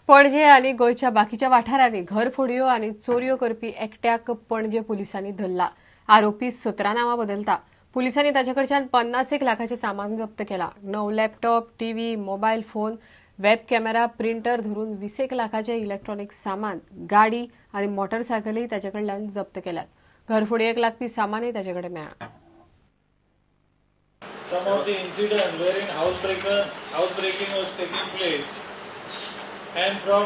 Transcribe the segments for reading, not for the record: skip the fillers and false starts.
पणजे आनी गोंयच्या बाकीच्या वाठारांनी घरफोडयो आनी चोरयो करपी एकट्याक पणजे पुलिसांनी धरला. आरोपी 17 नांवां बदलता. पुलिसांनी ताचे कडच्यान 50 लाखाचें सामान जप्त केलां. 9 laptop, TV, mobile phone, web camera, printer धरून 20 लाखाचें इलेक्ट्रॉनीक सामान, गाडी आनी मोटरसायकलय ताचे कडल्यान जप्त केल्यात. घरफोडयेक लागपी सामानय ताचे कडेन मेळ्ळां. Some of the incidents wherein house breaking was taking place, and from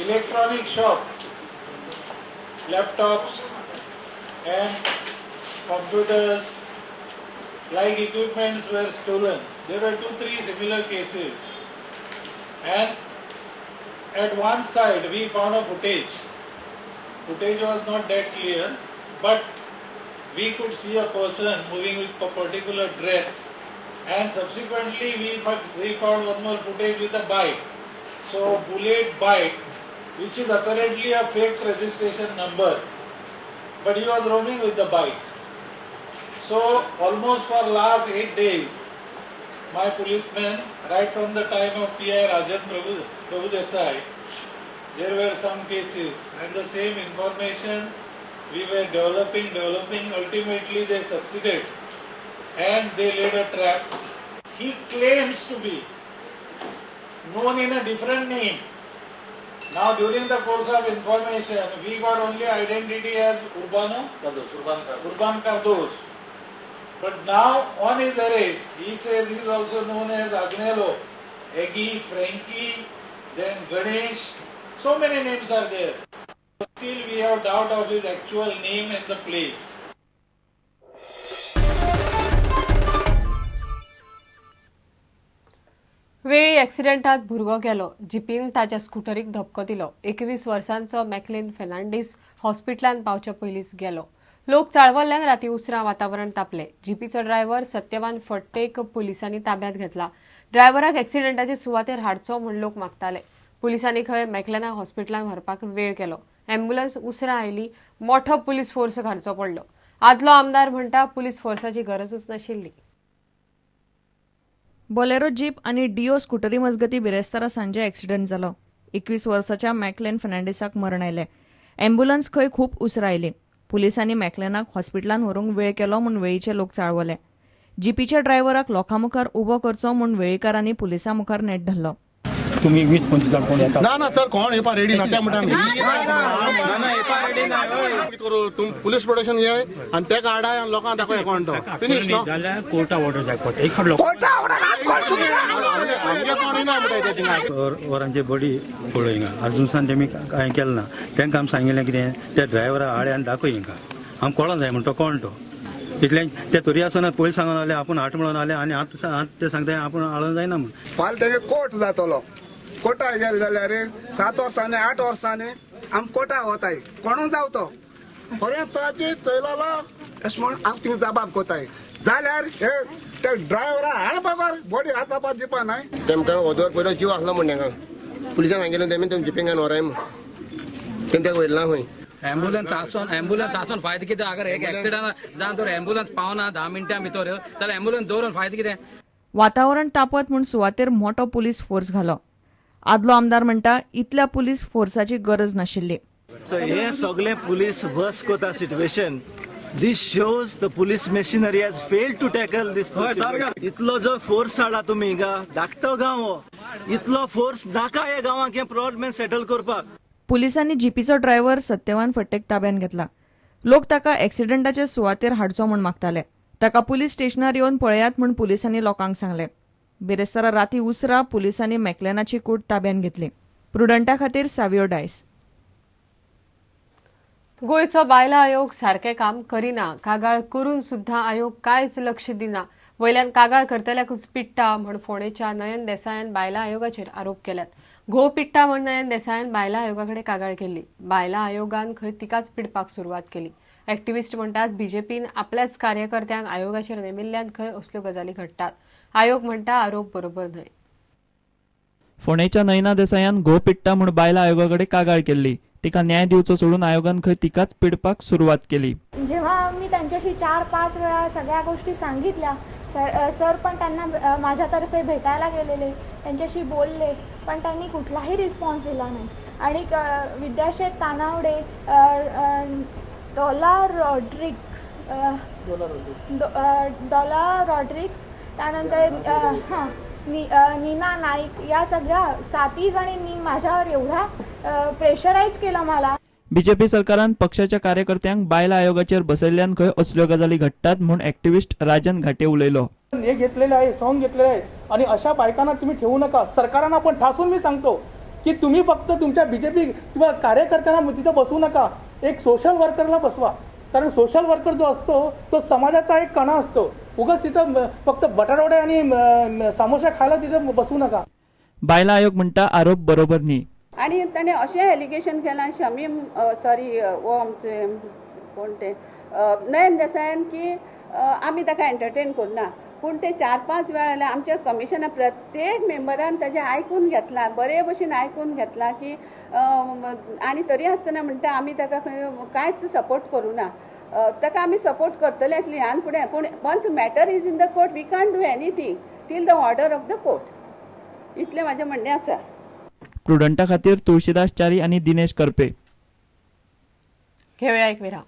electronic shop, laptops and computers like equipments were stolen. There were 2-3 similar cases, and at one side we found a footage. Footage was not that clear, but we could see a person moving with a particular dress, and subsequently we found one more footage with a bike. So bullet bike, which is apparently a fake registration number, but he was roaming with the bike. So almost for last 8 days, my policemen, right from the time of PI Rajan Prabhu Desai, there were some cases, and the same information we were developing, ultimately they succeeded and they laid a trap. He claims to be known in a different name. Now during the course of information, we got only identity as Urban Cardoz. But now on his arrest, he says he is also known as Agnello, Eggy, Frankie, then Ganesh. So many names are there. Still we have doubt of his actual name and the place. वेळी ॲक्सिडेंटात भुरगो गेलो. जिपीन ताच्या स्कुटरीक धपको दिलो. 21 वर्सांचो McLean Fernandes हॉस्पिटलांत पावच्या पयलींच गेलो. लोक चाळवल्ल्यान राती उसरां वातावरण तापलें. जिपीचो ड्रायव्हर सत्यवान फट्टेक पुलिसांनी ताब्यांत घेतला. ड्रायव्हराक ॲक्सिडेंटाचे सुवातेर हाडचो म्हूण लोक मागताले. पुलिसांनी खंय मॅकलनाक हॉस्पिटलांत व्हरपाक वेळ केलो. ॲम्ब्युलन्स उसरां आयली. मोठो पुलीस फोर्स घालचो पडलो. आदलो आमदार म्हणटा पुलीस फोर्साची गरजच नाशिल्ली. बोलेरो जीप आनी डिओ स्कुटरी मजगती बिरेस्तारा सांजे ॲक्सिडंट जालो. 21 वर्साच्या मॅकलेन फर्नांडीसाक मरण आयलें. ॲम्ब्युलन्स खंय खूब उसरां आयली. पुलिसांनी मॅकलेनाक हॉस्पिटलांत व्हरूंक वेळ केलो म्हूण वेळीचे लोक चाळवले. जिपीच्या ड्रायव्हराक लोकां मुखार उबो करचो म्हूण वेळीकारांनी पुलिसां मुखार नेट धरलो. तुम्ही 20-25 जण कोण येतात? ना ना सर, कोण येवपा रेडी ना ते म्हणटा. करू तुम पुलीस प्रोटेक्शन घे आनी तेका हाडाय आनी लोकांक दाखय कोण तो फिनीश न्हू. जाल्यार कोर्टा ऑर्डर जाय पडटा. एक फावट आमगे कोण ना म्हणटा ते थिंगा. वरांचे बडी पळय हिंगा अजून तेमी कांय केलें ना. तांकां आमी सांगिल्लें कितें त्या ड्रायव्हरा हाड आनी दाखय हिंगा, आमकां कळोंक जाय म्हण तो कोण तो. इतलें ते तरी आसतना पयलीं सांगून आले आपूण हाट म्हणून आले आनी आतां ते सांगता आपूण हाडूंक जायना म्हूण. फाल्यां तेगे कोर्ट जातलो. कोर्टा गेले जाल्यार 7 वर्सांनी 8 वर्सांनी आम कोर्टा वताय. कोणूय जावं तो खरें ताची चोयलोलो अशें म्हणून आम थिंग जबाब कोताय. जाल्यार हे ते ड्रायव्हरा हाड बगर बॉडी हात बाबा दिवपा नाय. तेमकां ओदोर पयलो जीव आसलो म्हण तेंका पुलिसान सांगिल्लें तेमी तुम जिपींगान व्हराय म्हूण तेम तेका व्हयला खंय. ॲम्ब्युलन्स आसून फायदो कितें? अगर एक एक्सिडंट जावन तर ॲम्ब्युलन्स पावना 10 मिनटां भितर जाल्यार ॲम्ब्युलन्स दवरून फायदो कितें? वातावरण तापत म्हूण सुवातेर मोठो पुलीस फोर्स घालो. आदलो आमदार म्हणटा इतल्या पुलीस फोर्साची गरज नाशिल्ली. सो हे सगळे पुलीस वर्स कोता situation. This shows the police machinery has failed to tackle this. इतलो जो फोर्स हाडला तुमी हिंगा, धाकटो गांव हो, इतलो फोर्स नाका हे गांवाक हे प्रॉब्लेम सेटल करपाक. पुलिसांनी जिपीचो ड्रायव्हर सत्यवान फट्टेक ताब्यांत घेतला. लोक ताका ॲक्सिडंटाचे सुवातेर हाडचो म्हूण मागताले. ताका पुलीस स्टेशनार येवन पळयात म्हूण पुलिसांनी लोकांक सांगलें. बिरेस्तारा राती उसरां पुलिसांनी मॅकलेनाची कूड ताब्यांत घेतली. प्रुडंटा खातीर सावियो डायस. गोंयचो बायलां आयोग सारकें काम करिना. कागाळ करून सुद्दां आयोग कांयच लक्ष दिना. वयल्यान कागाळ करतल्याकूच पिडटा म्हूण फोंडेच्या नयन देसायान बायलां आयोगाचेर आरोप केल्यात. घोव पिडटा म्हूण नयन देसायान बायलां आयोगा कडेन कागाळ केल्ली. बायलां आयोगान खंय तिकाच पिडपाक सुरवात केली. ॲक्टिव्हिस्ट म्हणटात बीजेपीन आपल्याच कार्यकर्त्यांक आयोगाचेर नेमिल्ल्यान खंय असल्यो गजाली घडटात. आयोग म्हणटा आरोप बरोबर न्हय. फोंडेच्या नयना देसायान घोव पिडटा म्हूण बायलां आयोगा कडेन कागाळ केल्ली. तिका न्याय दिवचो सोडून आयोगान खंय तिकाच पिडपाक सुरवात केली. जेव्हा मी त्यांच्याशी 4-5 वेळा सगळ्या गोष्टी सांगितल्या, सर सर पण त्यांना माझ्यातर्फे भेटायला गेलेले, त्यांच्याशी बोलले, पण त्यांनी कुठलाही रिस्पॉन्स दिला नाही. आणि विद्याशेठ तानावडे, डॉला रॉड्रिक्स, डॉला रॉड्रिक्स, त्यानंतर हां नीना नाईक, या सगळ्या सातही जणींनी माझ्यावर एवढा प्रेशराईज केलं मला. बीजेपी सरकारान पक्षाच्या कार्यकर्त्यांक बायला आयोगाचेर बसयल्ल्यान खंय असल्यो गजाली घडटात म्हूण एक्टिविस्ट राजन घाटे उलयलो. हे घेतलेलं आहे, सॉंग घेतलेलं आहे आणि अशा बायकांना तुम्ही ठेवू नका. सरकारांना पण ठासून मी सांगतो की तुम्ही फक्त तुमच्या बीजेपी किंवा कार्यकर्त्यांना तिथं बसवू नका, एक सोशल वर्करला बसवा. कारण सोशल वर्कर जो असतो तो समाजाचा एक कणा असतो. उगाच तिथं फक्त बटाटवडे आणि समोसा खायला तिथं बसवू नका. बायला आयोग म्हणटा आरोप बरोबर न्ही. आनी ताणें अशें एलिगेशन केलां शमीम, सॉरी, वो आमचे कोण ते नयन देसायान की आमी ताका एंटरटेन करुना. पूण ते 4-5 वेळा जाल्यार आमच्या कमिशना प्रत्येक मेंबरान ताजें आयकून घेतलां, बरे भशेन आयकून घेतलां की आनी तरी आसतना म्हणटा आमी ताका खंय कांयच सपोर्ट करुना. ताका आमी सपोर्ट करतले आसली ह्यान फुडें, पूण once matter is in the court we can't do anything till the order of the court. इतलें म्हाजें म्हणणें आसा. प्रुडंटा खातीर तुळशीदास च्यारी आनी दिनेश करपे. घेवया एक विराम.